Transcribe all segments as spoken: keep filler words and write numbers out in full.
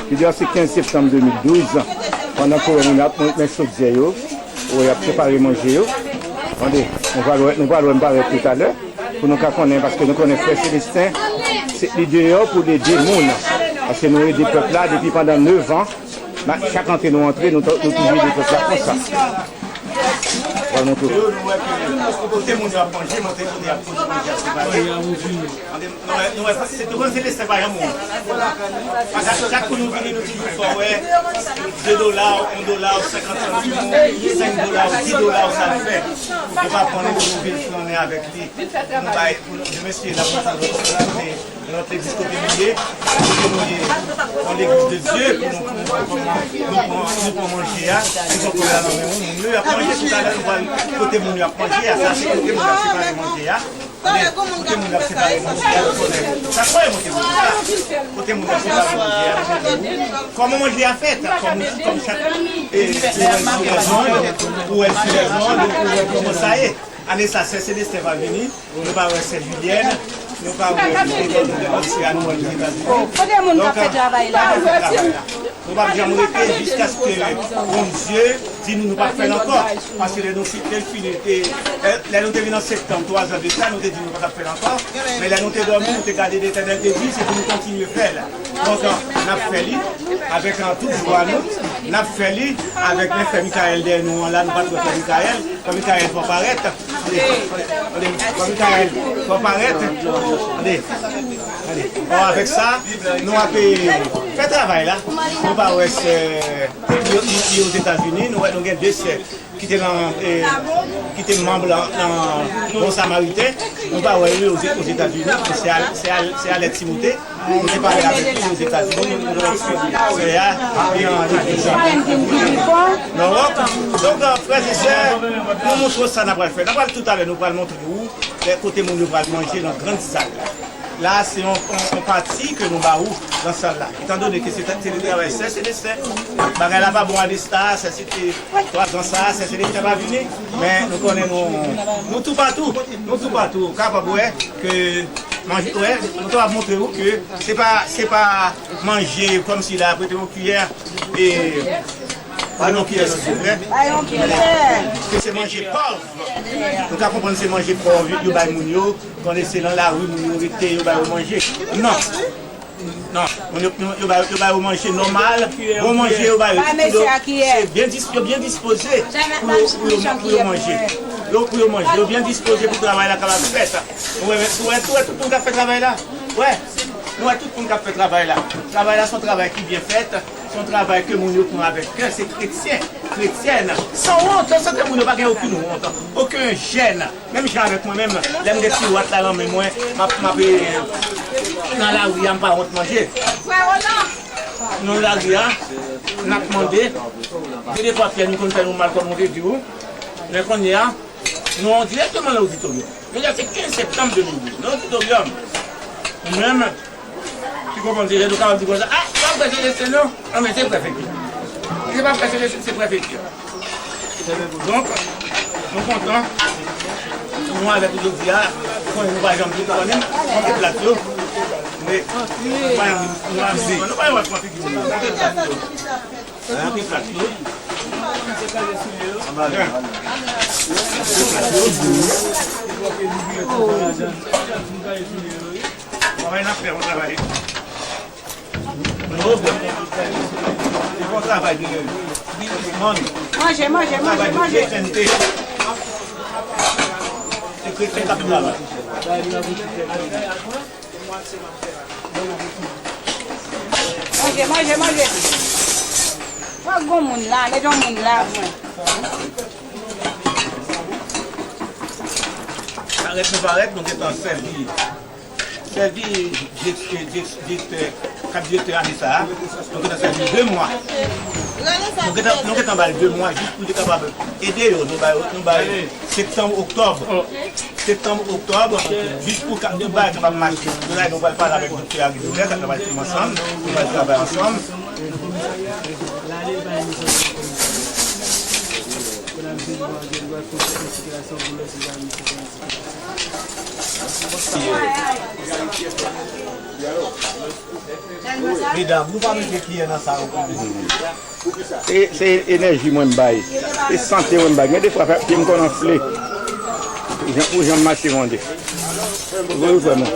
Jodi a se kenz septanm de mil douz, pandan ke w wè moun ap met men chodyè yo, w ap separe manje yo. Tande, nou pral wè, nou pral wè m parèt toutalè, pou nou ka konnen, paske nou konnen frè Selesten, se li deyò pou l ede moun. Paske nou ede pèp la depi pandan nèf an, chak antre nou antre, nou, nou toujou ede pèp la konsa. Pral montre w. Nou wè ke kote moun yo ap manje, montre kote y ap pwodui manje a separe. Nou wè, nou wè, se tou se Selesten pa janm wont. Paske chak kou nou vini, nou toujou fè w wè de dola, yon dola, senkant santim, senk dola, dis dola, sa l fè. Nou pa konnen pou nou vin flannen avèk li. Nou bay, pou nou, mesye, la pou nou, nou lòt legliz kote nou ye, kote nou ye, yon legliz de Dye, pou nou, pou nou, pou nou, nou pran, nou pran manje a, nou pran kòb la nan men moun, moun yo, y ap manje toutalè, nou pral kote moun yo ap manje a, sa se kote moun yo ap separe manje a. Kote moun ap separe manje a, nou konnen. Sa kwè monte moun sa. Kote moun ap separe manje a, nou konnen. Kòman manje a fèt? Kòm, kòm chak, e, ou wè l sou lèzond, ou wè l sou lèzond, ou wè kòman sa ye. Ane sa, sè Selesten pa vini, nou pa wè sè Jilyèn, nou pa wè, nou pa wè mesye a, nou wè Etazini. Kote moun k ap fè travay la? Nou p ap janm rete jiskaske Bondye di nou nou p ap fè l ankò. Paske lè nou fi-, lè l fini, e, lè, lè nou te vin an septanm, twa zan de sa, nou te di nou pa t ap fè l ankò. Men lè nou te dòmi, nou te gade Letènèl te di, se pou nou kontinye fè l. Donk, n ap fè li avèk, e, tout jwa nou. N ap fè li avèk men frè Mikayèl dèyè nou an la, nou pa t wè frè Mikayèl. Frè Mikayèl fò parèt. Frè Mikayèl fò parèt. Bon, avèk sa, nou ap, e, fè travay la. Nou pa wè sè, li, li, li Ozetazini, nou wè nou gen de sè ki te nan, e, ki te manm nan, nan Bon Samariten. Nou pa wè yo Oze-, Ozetazini, se a, se a, se a lè Timote. Nou te pale avèk li Ozetazini, nou wè sè a, li nan legliz nan Ewòp. Donk, frè e sè, nou montre w sa n ap pral fè. N ap pral toutalè, nou pral montre ou lè kote moun yo pral manje nan grann sal la. La, se yon, yon, yon pati ke nou ba ou nan sal la. Etandone ke se te, se te travay sè Selesten, bagay la pa bon ane sa, sè se te twa zan sa, sè Selesten pa vini, men nou konnen nou, nou toupatou, nou toupatou, ou kapab wè ke manje, wè, nou kapab montre ou ke se pa, se pa manje kòmsi la, prete yon kiyè, e, pa yon kiyè, silvouplè. Pa yon kiyè. Ke se manje pòv. Nou ka konprann se manje pòv yo, yo bay moun yo, konnen se nan lari moun yo rete, yo ba yo manje. Non. Non, yo, yo, yo ba, yo ba yo manje nòmal. Bon manje yo ba yo. Se byen dis-, yo byen dispoze pou yo, pou yo, pou yo manje. Yo, pou yo manje. Yo byen dispoze pou travay la kapab fèt. Ou wè, ou wè, ou wè tout moun k ap fè travay la? Wè. Nou wè tout moun k ap fè travay la. Travay la se yon travay ki byen fèt. Se yon travay ke moun yo pran avèk kè. Se kretyen, kretyèn. San wont, san ke moun yo pa gen okenn wont. Okenn jèn. Menm jan avèk mwen menm, lè m gen ti dwat la nan men mwen, m ap, m ap, e, nan lari a, m pa wont manje. Nan lari a, n ap mande, gen de fwa pyès nou konn fè nou mal kòm nou te di w. Men kounye a, nou an dirèkteman nan oditoryòm. Jodi a se kenz septanm de mil douz, nan oditoryòm. Nou menm, Ki konprann se lè nou kapab di konsa, a, se pa frè Selesten non, a, men se frè Fekir. Se pa frè Selesten, se frè Fekir. Donk, nou kontan, nou avèk ou jodi a, konnen nou pa janm di konnen, konn plat yo, men nou pa janm, nou pa janm, nou pa janm wè pran figi moun nan, konn plat yo. Antre plat yo. Antre plat yo. Travay n ap fè, yon travay. Yon travay de, de, de, manje, manje, manje, manje. Se kretyen k ap travay. Manje, manje, manje. Fòk gon moun la, met yon moun la pou mwen. Parèt nou parèt, nou gentan sèvi. Sèvi direktè, direktè, kat direktè ane sa a. Nou gentan sèvi de mwa. Nou gentan, nou gentan ba l de mwa jis pou li kapab ede yo. Nou ba yo, nou ba yo septanm, oktòb. Septanm, oktòb, jis pou ka-, tout bagay kapab mache. Kounye a, nou pral pale avèk doktè Aristobert, sa travay ansanm, nou pral travay ansanm. Medam, nou pa mete kiyè nan sa yo pou nou. Se, se enèji mwen m bay. Se sante mwen m bay. Gen de fwa, pye m konn anfle. Pou jan, pou jan m mache, Bondye. Ou konn, frè mwen.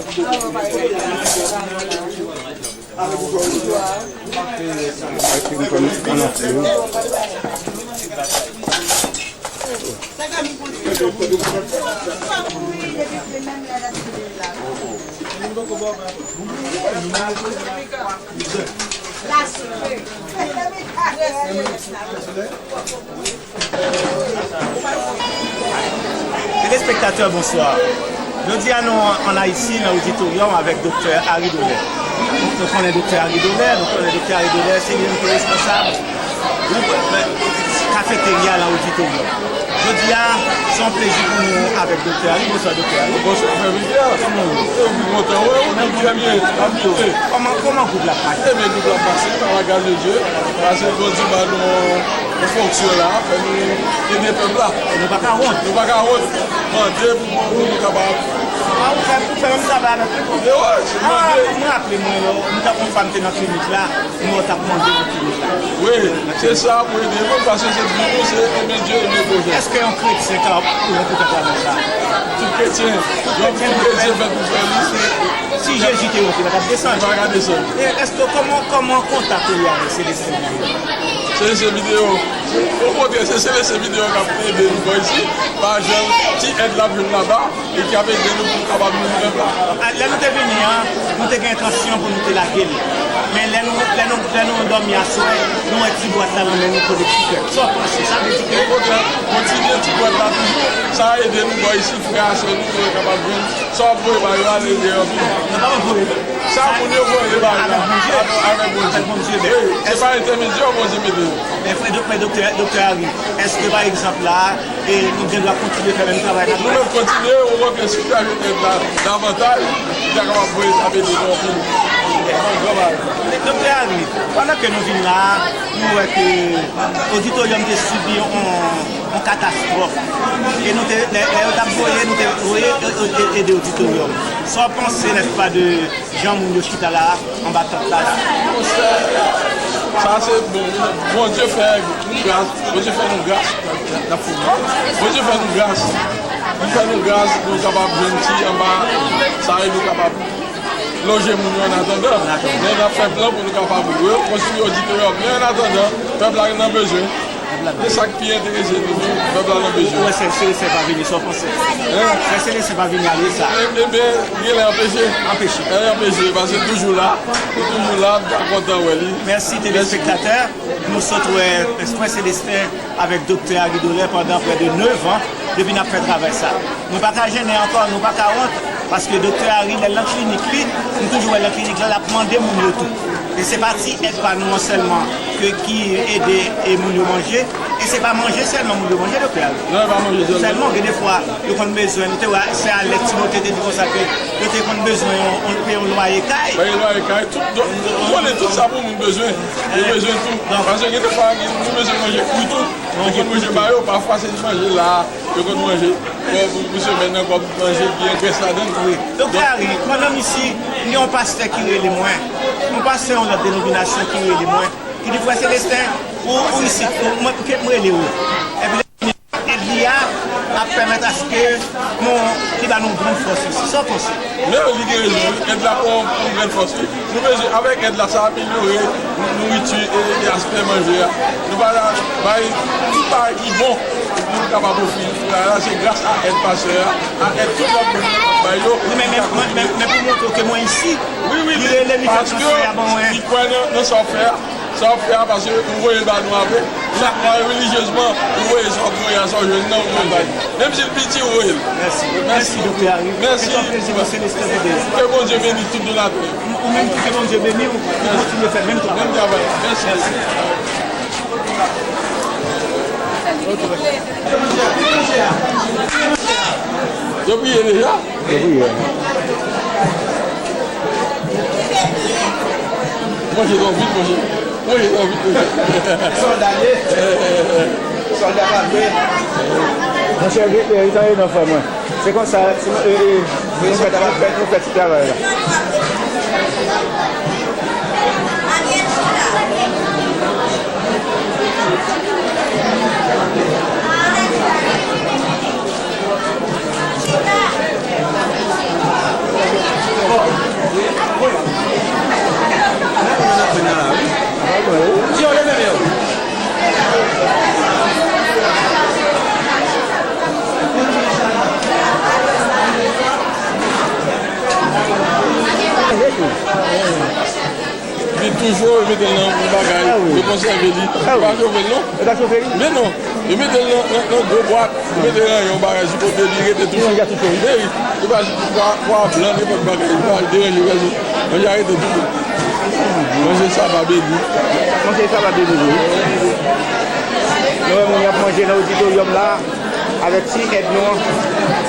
Telespektatè, bonswa. Jodi a, nou ann Ayiti, nan oditoryòm avèk Doktè Harry Dolè. Nou, nou konnen Doktè Harry Dolè, nou konnen Doktè Harry Dolè, se li menm ki responsab gwoup, eh, kafeterya nan oditoryòm. Jodi a, se yon plezi pou nou avèk Doktè Harry. Bonswa, Doktè Harry. Bonswa, frè Michel. Kòman w ye? Mwen pi kontan wè w, nou trè byen. Kòman, kòman gwoup la ap mache? Ebyen, gwoup la ap mache, pa la gras de Dye. Pase Bondye ba nou yon fonksyon la, fè nou ede pèp la. E nou pa ka wont. Nou pa ka wont. Mande pou, pou nou kapab. Ah, ou fè, ou fè menm travay avèk nou. E wè, se mande. Ah, mwen raple mwen, lè, mwen t ap yon fwa m te nan klinik la, mwen t ap mande pou klinik la. Wi, se sa pou ede nou, paske se bi nou, se aimer Dieu, aimer prochain. Èske yon kretyen ka wont pou travay sa? Tout kretyen, tout kretyen, tout kretyen fèt pou fè li. Si Jezi te wont, li pa t ap desann. Li pa ka desann. E èske, kòman, kòman kontak ou ye avèk Celestin Vidéo? Celestin Vidéo. Okontrè, se Celestin Vidéo k ap ede nou bò isi. Pa jan ti èd l ap jwenn laba, e ki ap ede nou pou nou kapab nouri pèp la. A, lè nou te vini an, nou te gen entansyon pou nou te lage l. Men lè nou, lè nou, lè nou dòmi aswè, nou wè ti bwat la nan men nou kole ti kè. Sa w panse? Sa vle di ke... Okontrè, kontinye ti bwat la toujou. Sa ede nou bò isi, frè a sè nou, pou yo kapab jwenn sa w ap voye ba yo a, l ede yo anpil. Nou pa voye. Sa moun yo voye ba yo a, avèk Bondye. Avèk Bondye. Wi, se pa entèmedyè Bondye mete yo. Men frè dok-, men doktè, doktè Harry, èske, pa egzanp, la, e nou gen dwa kontinye fè menm travay la? Nou menm kontinye, ou wè ke si w ta jwenn èd la davantaj, li ta kapab voye, t ap ede nou anpil. Bon, bon travay. Doktè Harry, pandan ke nou vin la, nou wè ke oditoryòm te sibi yon, yon katastwòf. E nou te, lè, lè yo t ap voye, nou te voye, e, e, e, ede oditoryòm. Sa w panse, nèspa, de jan moun yo chita la, anba tant la la? Monchè, sa se bon. Bondye fè nou gras. Bondye fè nou gras. N ap fini. Bondye fè nou gras. Li fè nou gras, nou kapab jwenn ti anba sa e nou kapab loje moun yo an atandan. An atandan. Men n ap fè plan pou nou kapab rekonstwi oditoryòm. Men an atandan, pèp la nan bezwen. E sa k pi enterese nou, pèp la nan bezwen. Ou wè sè Selestin pa vini, sa w panse? Hein? Sè Selestin pa vini ale sa. E, ebyen, genlè anpeche. Anpeche. E, anpeche, paske toujou la, li toujou la, m ta kontan wè li. Mèsi, telespektatè. Nou sot wè frè Selestin avèk doktè Harry Dolè pandan prè de nèf an, depi n ap fè travay sa. Nou pa ka jennen ankò, nou pa ka wont, paske doktè Harry, lè l nan klinik li, m toujou wè l nan klinik la, l ap mande moun yo tou. E se pa ti èd pa nou an sèlman ke, ki ede e moun yo manje, e se pa manje sèlman moun yo manje, doktè Harry. Non, e pa manje sèlman. Sèlman, gen de fwa, yo konn bezwen, nou te wè, sè Alèk Timote te di konsa ke yo te konn bezwen yon, yon, yon lwaye kay. Bay lwaye kay, tout, tout, ou konnen tout sa pou moun bezwen. Yo bezwen tou. Paske gen de fwa, nou bezwen manje kri tou. Nou konn manje ba yo, pafwa se manje la, yo konn manje. Bon, pou, pou semèn nan, kòm manje ki gen grès ladan l. Wi. Doktè Harry, pandan m isi, gen yon pastè ki rele mwen. Yon pastè yon lòt denominasyon ki rele mwen. Ki di, frè Selestin, ou, ou isi, ou, mwen, pou ke m rele ou. Epi, èd li a ap pèmèt aske nou, li ba nou grann fòs isi. Sa w panse? Men li gen rezon, wi. Èd la pran yon grenn fòs, wi. Nou bezwen, avèk èd la, sa amelyore nouriti e, e aspè manje a. Nou pa la bay tout bagay ki bon pou nou kapab ofri. La, la, se gras a èd pastè a, a èd tout lòt moun yo bay yo. Wi, men, men, men, men, men pou montre w ke mwen isi, wi, wi, li rele m, li fè transfè a ban mwen. Paske li kwè nan, nan sa w fè a. Sa w ap fè a, paske ou voye l ba nou apre. Chak mwa, relijyezman, ou voye sa w ap voye a, sa w jwenn nan, ou voye l ba nou. Menm si l piti, ou voye l. Mèsi. Mèsi, doktè Harry. Mèsi. Se yon plezi pou Selestin Vidéo. Ke Bondye beni tout donatè. Ou menm tou, ke Bondye beni w, pou kontinye fè menm travay. Menm travay. Mèsi. Mèsi. Yo priye deja? Yo priye. Manje twò vit, manje. Manje twò vit, manje. Sòlda ye. Sòlda pa vre. Monchè, vit, e, sa ye nan fè mwen. Se konsa, se, e, e, Nou fè, nou fè, nou fè ti travay la. Li toujou mete l nan yon bagay, yo konsève li. Yo pa chofe l non. Yo pa chofe li? Men non. Yo mete l nan, nan, nan gwo bwat. Yo mete l nan yon bagay sou kote li rete toujou. Men wi. Yo pa kwa, kwa blan, nenpòt bagay. Yo pa deranje pèsonn. Men li rete toujou. Manje sa pa beni. Manje sa pa beni, wi. Nou wè moun y ap manje nan oditoryòm la. Avèk ti èd nou an.